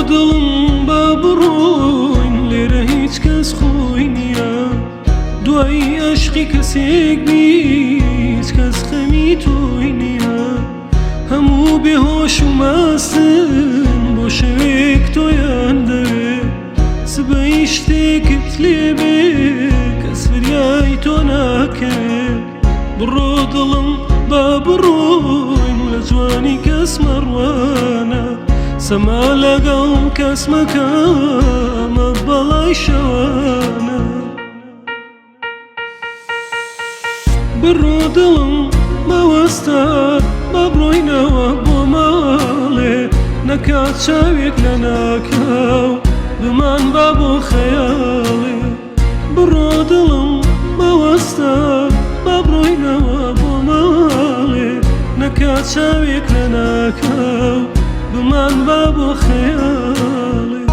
دڵم با بڕۆین لێرە هیچ کەس خۆی نییە دوایی ئەشقی کەسێک بی هیچ کەس خەمی تۆی نییە هەموو بێهۆش و مەستن بۆ شەوێک تۆیان دەوێ سبەی شتێکت لێبێ کەس فریای تۆ ناکەوێ بڕۆ دڵم با بڕۆین لە جوانی کەس مەڕوانە سەما لەگەڵ کەس مەکە ئەمە بەڵای شەوانە بڕۆ دڵم مەوەستە با بڕۆینەوە بۆ ماڵێ نەکا چاوێک لە ناکاو بمان با بۆ خەیاڵێ بڕۆ دڵم مەوەستە با بڕۆینەوە بۆ ماڵێ نەکا چاوێک لە ناکاو بمان با بۆ خەیاڵێ.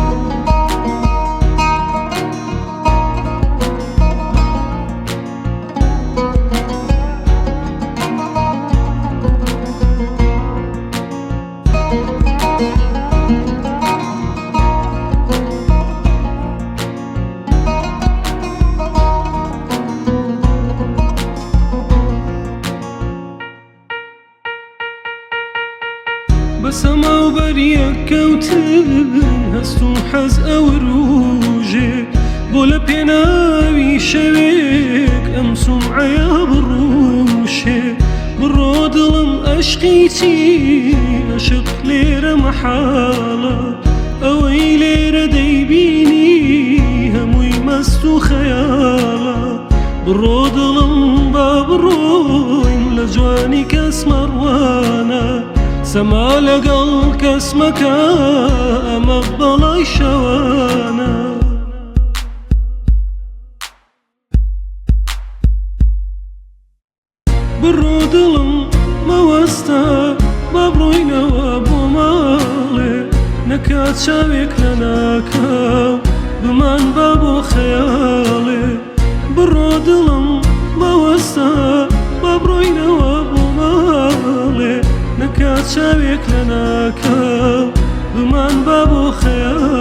بە سەما و بەریەک کەوتن هەست و حەز ئەوروژێ بۆ لە پێناوی شەوێک ئەم سومعەیە بڕوشێ بڕۆ دڵم ئەشقی چی ئەشق لێرە مەحاڵە ئەوەی لێرە دەیبینی هەمووی مەست و خەیاڵە بڕۆ دڵم با بڕۆین لە جوانی کەس مەڕوانە سەما لەگەڵ کەس مەکە ئەمە بەڵای شەوانە. بڕۆ دڵم مەوەستە با بڕۆینەوە بۆ ماڵێ نەکا چاوێک لە ناکاو بمان با بۆ خەیاڵێ بڕۆ دڵم مەوەستە با بڕۆینەوە بۆ ماڵێ نەکا چاوێک لە ناکاو بمان با بۆ خەیاڵێ.